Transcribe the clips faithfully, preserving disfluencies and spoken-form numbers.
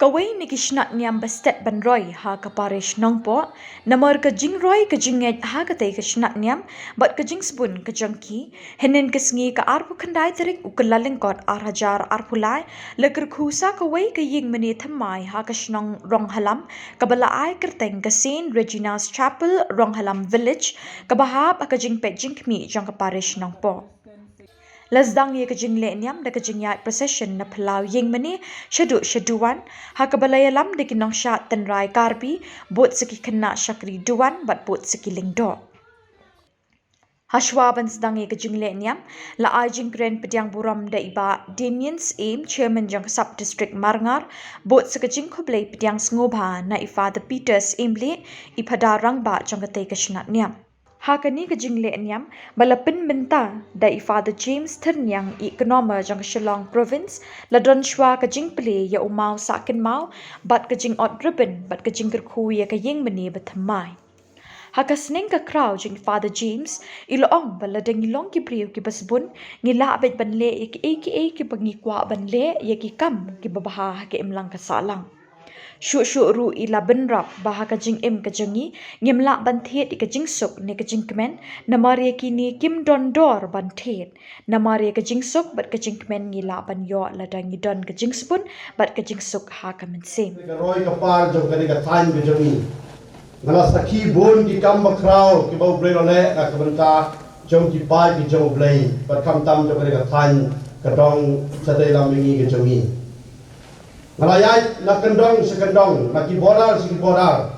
Kawei na ki shnat niam ba stet ban roi ha ka parish Nongpoh, namar ka jingroi ka jingngeit ha katei ka shnat niam bad ka jingsbun ka jong ki, hynnin ka sngi ka arphew khyndai tarik u Kyllalyngkot ar hajar arphew lai, la kyrkhu sa kawei ka ïing mane thymmai ha ka shnong Ronghalam, kaba la ai kyrteng ka Saint Regina's Chapel, Ronghalam Village, kaba hap ha ka jingpeit jingkhmih jong ka parish Nongpoh. La sdang ïa ka jingleh niam da ka jingïaid procession na phyllaw ïing mane shaduh sha duwan, ha kaba la ïalam da ki nongshad tynrai Karbi, bud sa ki khynnah shakri duwan bad bud sa ki lyngdoh. Hashwa ban sdang ïa ka jingleh niam, la ai jingkren pdiang burom da i Bah Damien Syiem, Chairman jong ka Sub District Marngar, bud sa ka jingkhublei pdiang sngewbha na i Father Peter Syiemlieh, i Phadar Rangbah jong katei ka shnat niam. Ha kane ka jingleh niam, ba la pynbynta da i Father James Thyrniang, i Kynnomer jong ka Shillong Province, la don shwa ka jingplie ïa u maw sah kynmaw bad ka jingot ribbon bad ka jingkyrkhu ïa ka ïing mane ba thymmai. Ha ka sneng ka khraw jong i Father James, i la ong ba lada ngi long ki briew kiba sbun, ngi lah beit ban leh ïa kiei kiei kiba ngi kwah ban leh, ïa ki kam kiba bha ha ka imlang ka sahlang. Shuh shuh ruh i la bynrap ba ha ka jingim ka jong ngi, ngim lah ban thied ïa ka jingsuk ne ka jingkmen, namar ïa kine kim don dor ban thied. Namar ïa ka jingsuk bad ka jingkmen ngi lah ban ïoh lada ngi don ka jingsbun bad ka jingsuk ha ka mynsiem. Ka roi ka par jong kane ka thaiñ ka jong ngi, nga la sakhi bun ki kam bakhraw kiba U Blei u la leh na ka bynta jong ki paid ki jong U Blei, bad khamtam jong kane ka thaiñ ka dong shatei lam mihngi ka jong ngi. Nga la ïaid na kyndong sha kyndong, na ki border sha ki border.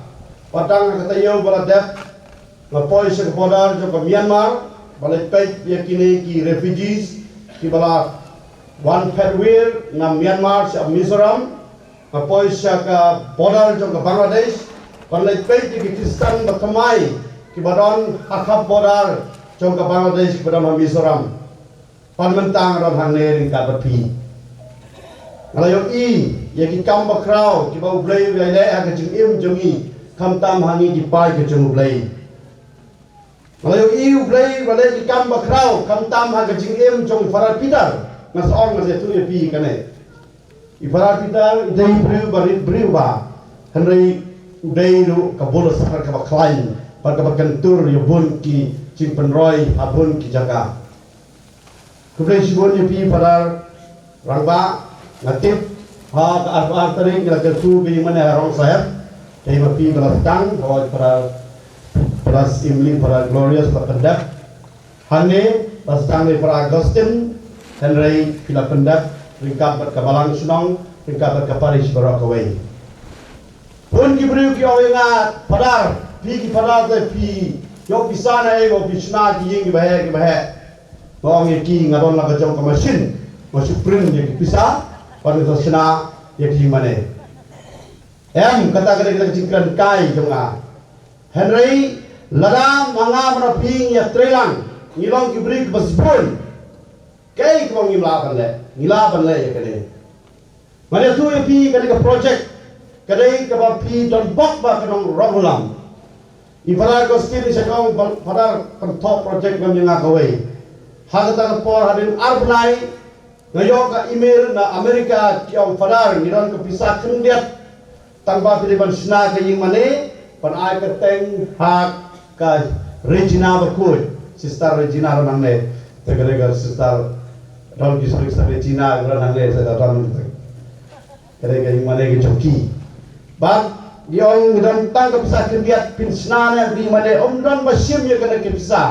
Bad tang ha ka taïew ba la dep, nga poi sha ka border jong ka Myanmar, ba la peit ïa kine ki refugees kiba la wan phet wir na Myanmar sha Mizoram. Nga poi sha ka border jong ka Bangladesh, ba la peit ïa ki Khristan ba thymmai kiba don ha ka border jong ka Bangladesh kiba don ha Mizoram. Bad mynta nga don hangne ryngkat bad phi. Nga la ïohi ïa ki kam bakhraw kiba U Blei u la leh ha ka jingim jong ngi, khamtam ha ngi ki paid ka jong U Blei. Nga la ïohi U Blei u la leh ki kam bakhraw khamtam ha ka jingim jong i Father Peter. Nga sa ong, nga sa ïathuh ïa phi kane. I Father Peter i dei briew ba rit briew bha, hynrei u dei ruh ka bor sakar kaba khlaiñ bad kaba kyntur ïa bun ki jingpynroi ha bun ki jaka. Khublei shibun ïa phi Father Rangbah, nga tip ha ka arphew ar tarik ngi la kyrkhu ka ïing mane ha Rong Sahep. Te ma phi ba la sdang, hoi Father, Father Syiemlieh, Father Glorious la pyndep. Hangne la sdang da i Father Augustine, hynrei phi la pyndep ryngkat bad ka balang shnong, ryngkat bad ka parish baroh kawei. Bun ki briew ki ong ïa nga, Father, phi ki Father te phi ïoh pisa naei ba phi shna ki ïing kiba heh kiba heh. Nga ong ïa ki, nga don la ka jong ka machine, nga shu print ïa ki pisa bad nga sa shna ïa ki ïing mane. Em, kata ka dei ka jingkren kai jong nga. Hynrei lada ma nga ma phi ngi ïatreilang, ngi long ki briew kiba sbun, kaei kaba ngim lah ban leh? Ngi lah ban leh ïa kane. Ngan ïathuh ïa phi kane ka project, ka dei kaba phi don bok ba ka nong Ronghalam. I Father Augustine i sa ong, Father, pynthoh project lem ïa nga kawei. Ha kata ka por hadien ar bnai nga ïoh ka email na America, ki ong, Father, ngi don ka pisa khyndiat. Tang ba phi dei ban shna ka ïing mane, ban ai kyrteng ha ka Regina bakhuid, Sister Regina don hangne. Te ka dei ka Sister, don ki Sister Regina don hangne, sa ka don. Ka dei ka ïing mane ka jong ki. Bad ki ong, ngi don tang ka pisa khyndiat, phin shna ne ka ïing mane, ym don ba shim ïa kane ka pisa.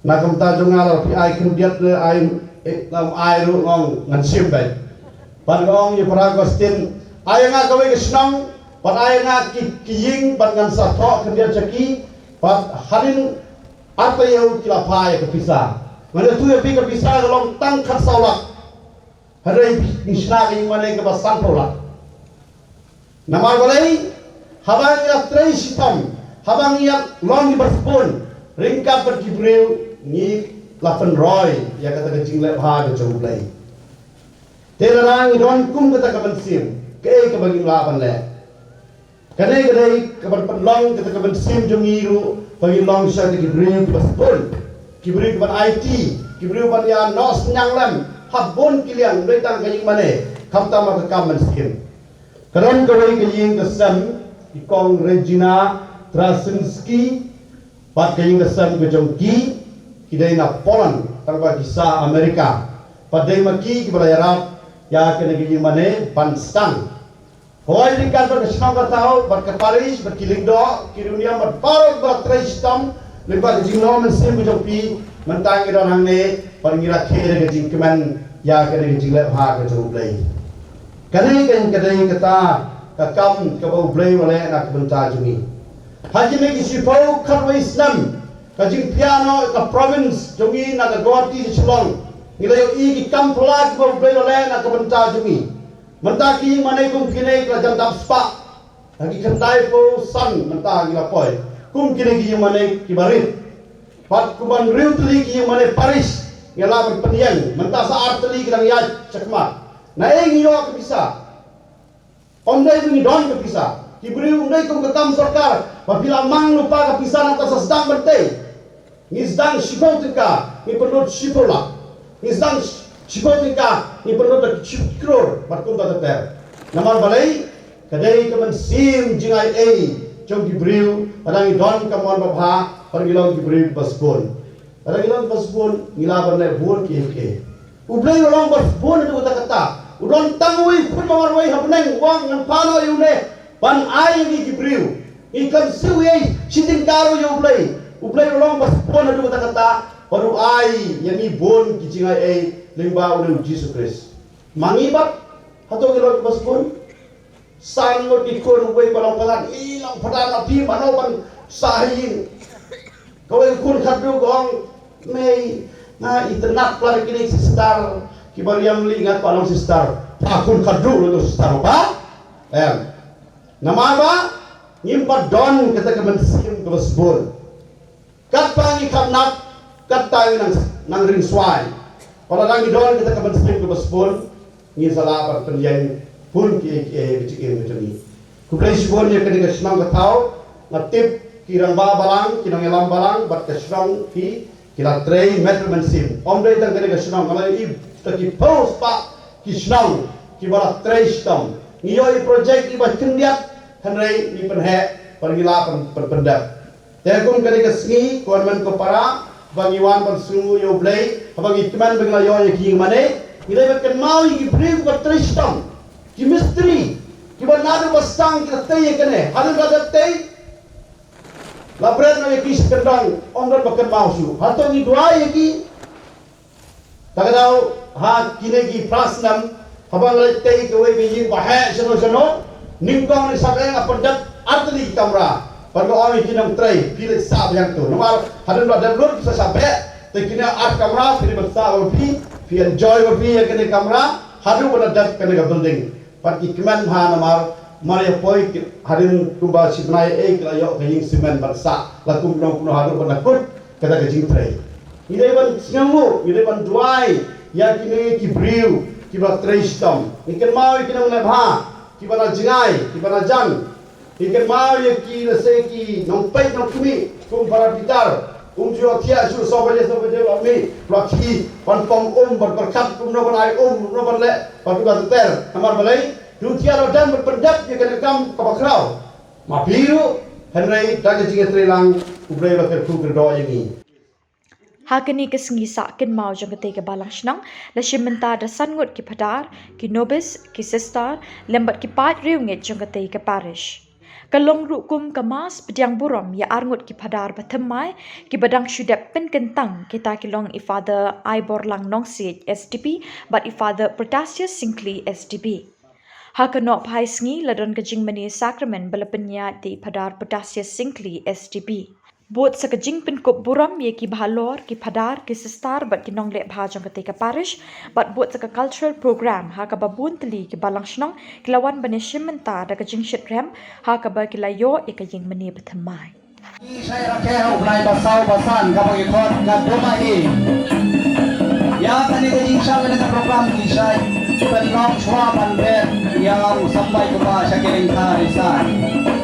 Na ka bynta jong nga, lada phi ai khyndiat ne ai, eh, ym ai ruh, nga ong ngan shim beit. Bad nga ong ïa Father Augustine, ai ïa nga kawei ka shnong, bad ai ïa nga ki, ki ïing, bad ngan sa thoh khyndiat sha ki, bad hadien ar taïew ki la phah ïa ka pisa. Ngan ïathuh ïa phi, ka pisa ka long tang khatsaw lak. Hynrei ngi shna ka ïing mane kaba sanphew lak. Namar balei? Haba ngi la trei shitom, haba ngi la long kiba sbun ryngkat bad ki briew, ngi la pynroi ïa kata ka jingleh bha ka jong U Blei. Te lada ngi don kum kata ka mynsiem, kaei kaba ngim lah ban leh? Kane ka dei kaban pynlong kata ka mynsiem jong ngi ruh, ba ngin long shisha ki briew kiba sbun, ki briew kiban aiti, ki briew ban ïa noh synñiang lem ha bun ki liang, ym dei tang ka ïing mane, khamtam ha ka kam mynsiem. Ka don kawei ka ïing ka sem, i Kong Regina Trasinski, bad ka ïing ka sem ka jong ki, ki dei na Poland, tang ba ki sah America. Bad dei ma ki kiba la ïarap ïa kane ka ïing mane ban sdang. Hooid, ryngkat bad ka shnong ka thaw, bad ka parish, bad ki lyngdoh, ki riewniam, bad baroh kiba trei shitom lyngba ka jingïoh mynsiem ka jong phi, mynta ngi don hangne, bad ngi rakhe da ka jingkmen ïa kane ka jingleh bha ka jong U Blei. Kane ka dei kata ka kam kaba U Blei u la leh na ka bynta jong ngi. Ha kine ki shiphew khatwei snem, ka jingpynïaid noh ka province jong ngi na ka Guwahati sha Shillong, ngi la ïohi ki kam phylla kiba U Blei u la leh na ka bynta jong ngi. Mynta ki ïing mane kum kine ki la jan dap spah. Ha ki khyndai phew san mynta ngi la poi kum kine ki ïing mane kiba rit. Bad kumba hynriew tylli ki ïing mane parish ngi la ban pynïeng, mynta sa ar tylli ki dang ïaid shakhmat. Naei ngi ïoh ka pisa? Ym dei ba ngi don ka pisa. Ki briew, ym dei kum ka kam sorkar ba phi la mang lypa ka pisa nangta sa sdang ban tei. Ngi sdang shiphew tyngka, ngi pynlut shiphew lak. Ngi sdang shiphew tyngka, ngi pynlut da ki shiphew klur, bad kumta ter ter. Namar balei? Ka dei ka mynsiem jingai ei jong ki briew, lada ngi don ka mon babha, bad ngi long ki briew ba sbun. Lada ngi long ba sbun, ngi lah ban leh bun kiei kiei. U Blei u long ba sbun haduh katta katta. U don tang uwei u khun ba marwei ha bneng, u ong ngan phah noh ïa une ban ai ïa ngi ki briew. Ngi khlem siew ei shi tyngka ruh ïa U Blei. U Blei u long ba sbun haduh katta katta, bad u ai ïa ngi bun ki jingai ei lyngba une U Jisu Khrist. Ma ngi pat, hato ngi long ba sbun? San ngut ki khun, uwei ba long palat, i long palat, na phi mano ban sah ha ïing. Kawei ka khun khatduh ka ong, mei, nga itynnad palat ïa kine ki sister kiba riam lieh, nga pat long sister. Pha khun khatduh long sister, pha? Em. Namar ba ngim pat don kata ka mynsiem kaba sbun. Katba ngi khamnat, katta ngi nang, nang ring swai. Wat lada ngi don kata ka mynsiem kaba sbun, ngi sa lah ban pynïeng bun kiei kiei ha ka jingim ka jong ngi. Khublei shibun ïa kane ka shnong ka thaw, nga tip ki rangbah balang, ki nongïalam balang, bad ka shnong ki, ki la trei met bad mynsiem. Ym dei tang kane ka shnong, nga la ïohi da ki phew spah ki shnong kiba la trei shitom. Ngi ïoh ïa ki project kiba khyndiat, hynrei ngi pynheh, bad ngi lah ban, ban pyndep. Te kum kane ka sngi, ko hynmen ko para, ba ngi wan ban sngewnguh ïa U Blei, haba ngi kmen ba ngi la ïoh ïa ki ïing mane, ngi dei ban kynmaw ïa ki briew kiba trei shitom, ki mistri, kiba naduh ba sdang ki la tei ïa kane, hadien ba la dep tei, la bret noh ïa ki sha kyndong, ym don ba kynmaw shuh. Hato ngi duwai ïa ki? Ta ka daw, ha kine ki phra snem, haba nga leit tei kawei ka ïing ba heh shano shano, nyngkong nyngkong nga pyndep ar tylli ki kamra. Bad nga ong ïa ki nongtrei, phi leit sah biang to. Namar hadien ba dep lut sa sah beh, te kine ar kamra phi dei ban sah ba phi, phi enjoy ba phi ïa kine kamra, haduh ba la dep kane ka building. Bad ki kmen bha namar, mar ïa poi ki, hadien kumba shi bnai ei ki la ïoh ka ïing cement ban sah, la kumno kumno haduh ban da kut kata ka jingtrei. Ngi dei ban sngewnguh, ngi dei ban duwai ïa kine ki briew kiba trei shitom. Ngi kynmaw ïa ki nongleh bha kiba na jngai, kiba na jan. Ngi kynmaw ïa ki, lehse ki nongpeit nongkhmih kum para Peter, um ju ïohthiah shuh, saw baje saw baje la mih, la khie ban pom um, ban pyrkhat kumno ban ai um, kumno ban leh, bad kumta ter ter. Namar balei? Ki ïohthiah la dang ban pyndep ïa kane ka kam kaba khraw. Ma phi ruh, hynrei da ka jingïatreilang U Blei u la kyrkhu kyrdoh ïa ngi. Ha kane ka sngi sah kynmaw jong katei ka balang shnong, la shim bynta da san ngut ki phadar, ki nobis, ki sister, lem bad ki paid riewngeit jong katei ka parish. Ka long ruh kum ka mass pdiang burom ïa ar ngut ki phadar bathymmai, kiba dang shu dep pynkyntang, kita ki long i Father Aiborlang Nongsiej S D B bad i Father Protasius Syngkli S D B. Ha ka nohphai sngi la don ka jingmane sakramen ba la pynïaid da i Phadar Protasius Syngkli S D B. Bud sa ka jingpynkup burom ïa kiba halor, ki phadar, ki sister bad ki nongleh bha jong katei ka parish, bad bud sa ka cultural program ha kaba bun tylli ki balang shnong ki la wan ban ïashim bynta da ka jingshitrhem ha kaba ki la ïoh ïa ka ïing mane bathymmai. Ki shai rakhe ha u bnai ba saw ba san kaba ngi khot Nga Duma Hi. Ïa kane ka jingshah kane ka program ki shai pynlong shuwa ban bet ïa u sambai kpa sha ki lyngkha Ri Sai.